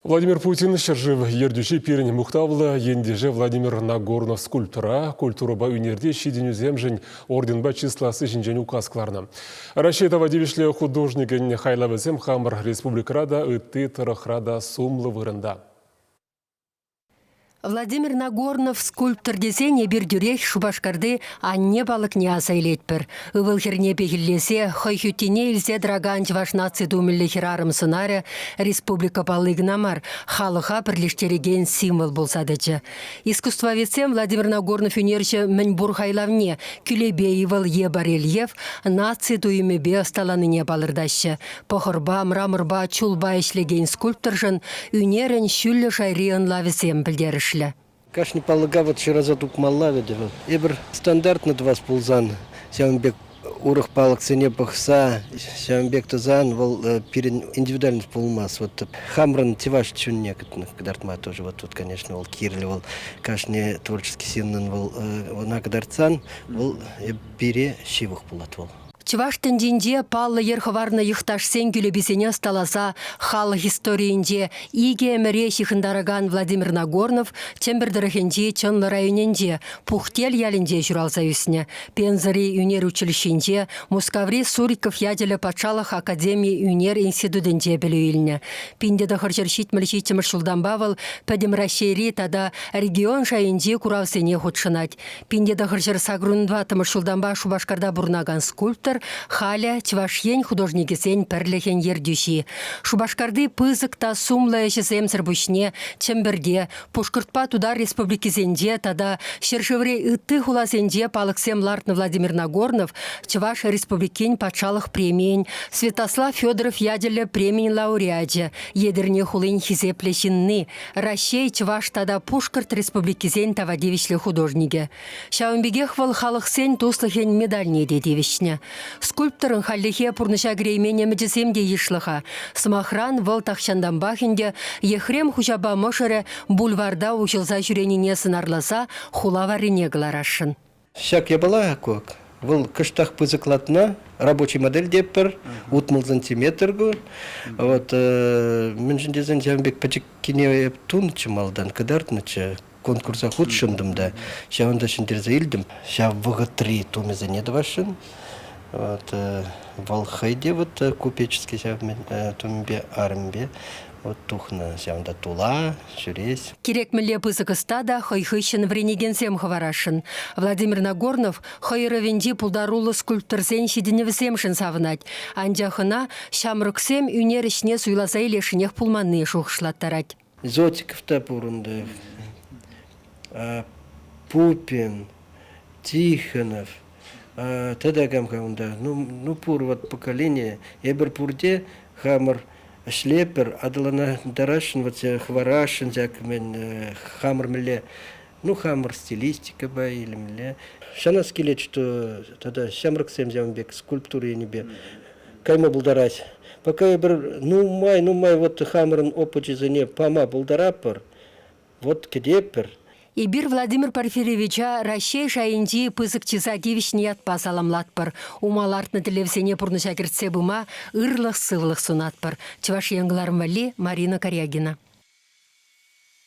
Владимир Путин ҫӗршыв ертӳҫи пирӗн мухтавлӑ ентеше Владимир Нагорнов скульптора культурӑпа ӳнерти ҫитӗнӳсемшӗн орденпа чысласси ҫинчен указ кӑларнӑ. Раҫҫей тава тивӗҫлӗ художникӗн хайлавӗсем хамӑр республикӑра та, ытти тӑрӑхра та сумлӑ вырӑнта. Владимир Нагорнов скульптор тесен эпир тӳрех Шупашкарти Анне палӑкне аса илетпӗр. Ывӑл-хӗрне пехиллесе хӑй хӳттине илсе тӑракан чӑваш наци тумӗллӗ хӗрарӑм сӑнарӗ республика палли кӑна мар, халӑха пӗрлештерекен символ пулса тӑчӗ. Искусствоведсем Владимир Нагорнов ӳнерҫӗ мӗнпур хайлавне кӳлепе ывӑл е барельеф наци туйӑмӗпе ӑсталанине палӑртаҫҫӗ. Пӑхӑрпа, мраморпа, чулпа ӗҫлекен скульпторшӑн ӳнерӗн ҫӳллӗ шайри ӑнлавӗсем пӗлтерӗшлӗ. Кашни палӑка вот шыраса тупмалла вӗт вӑл. Эпир стандартно тӑвас пулсан, ҫавӑн пек урӑх палӑксене пӑхса, ҫавӑн пек тусан вӑл пирӗн индивидуальность пулмасть. Вот хамрӑн чӑваш чунне кӑтартма тоже вот тут, конечно, вӑл кирлӗ вӑл. Кашни творческий ҫыннӑн вӑл ӑна кӑтартсан вӑл пире ҫывӑх пулать вӑл. Чӑваш тӗнчинче паллӑ йӗр хӑварнӑ йӑхташсен кӳлеписене ӑсталаса халӑх историйӗнче икӗ ӗмӗре ҫыхӑнтаракан Владимир Нагорнов Чӗмпӗр тӑрӑхӗнчи Чӑнлӑ районӗнче Пухтел ялӗнче ҫуралса ӳснӗ. Пензӑри ӳнер училищинче, Мускаври Суриков ячӗллӗ патшалӑх академи ӳнер институтӗнче пӗлӳ илнӗ. 1977 ҫултанпа вӑл Пӗтӗм Раҫҫейри тата регион шайӗнчи куравсене хутшӑнать. 1984 ҫултанпа Шупашкарта пурӑнакан скульптор халӗ Чӑваш Ен художникӗсен пӗрлӗхӗн ертӳҫи. Шупашкарти пысӑк та сумлӑ ӗҫӗсемсӗр пуҫне Чӗмпӗрте, Пушкӑртпа Тутар республикисенче тата ҫӗршыври ытти хуласенче палӑксем лартнӑ Владимир Нагорнов Чӑваш Республикин патшалӑх премийӗн Святослав Федоров ячӗллӗ премийӗн лауреачӗ, Етӗрне хулин хисеплӗ ҫынни, Раҫҫей, Чӑваш тата Пушкӑрт Республикисен тава тивӗҫлӗ художникӗ. Ҫавӑн пекех вӑл халӑхсен туслӑхӗн медальне те тивӗҫнӗ. Скульпторӑн хальлӗхе пурнӑҫа кӗреймен ӗмӗчӗсем те йышлӑ-ха. Сӑмахран, вӑл тахҫантанпах ӗнтӗ Ехрем хуҫапа мӑшӑрӗ бульварта уҫӑлса ҫӳренине сӑнарласа хула варрине кӑларасшӑн. Ҫак япала ку вӑл кӑштах пысӑклатнӑ рабочий модель тетпӗр, 60 сантиметр ку. Вот мӗншӗн тесен ҫавӑн пек пӗчӗккине эп тунӑччӗ малтан, кӑтартнӑччӗ. Конкурса хутшӑнтӑм та ҫавӑнта ҫӗнтерсе илтӗм. Ҫав вӑхӑтри тумӗсене тӑвасшӑн. Вот вӑл хӑй те вот купеческий ҫав тумӗпе, арӑмӗпе вот тухнӑ. Ҫавӑнта тула ҫӳрес. Кирек мӗнле пысӑк ӑста та хӑй хыҫҫӑн вӗренекенсем хӑварасшӑн. Владимир Нагорнов хӑй ӑрӑвӗнчи пултаруллӑ скульпторсен ҫитӗнӗвӗсемшӗн савӑнать. Анчах ӑна ҫамрӑксем ӳнер ӗҫне суйласа илесшӗнех пулманни шухӑшлаттарать. Зотиков та пурӑнтӑ. Пупин, Тихонов, тата кам-ха унта? Ну, ну пур вот поколение. Эпир пурте хамӑр ӗҫлепӗр, аталантарасшӑн, вот хӑварасшӑн ҫак мӗн хамӑр мӗнле, ну хамӑр стилистикӑпа или мӗнле. Шанас килет, что тата ҫамрӑксем ҫавӑн пек скульптура енӗпе кайма пултарать. Пока эпир нумай-нумай вот хамӑрӑн опычӗсене пама пултаратпӑр, вот кӗтетпӗр. Эпир Владимир Порфирьевича Раҫҫей шайӗнчи пысӑк чыса тивӗҫнӗ ятпа саламлатпӑр. Ума лартнӑ тӗллевсене пурнӑҫа кӗртсе пыма ырлӑх-сывлӑх сунатпӑр. Чӑваш Ен кӑларӑм валли Марина Карягина.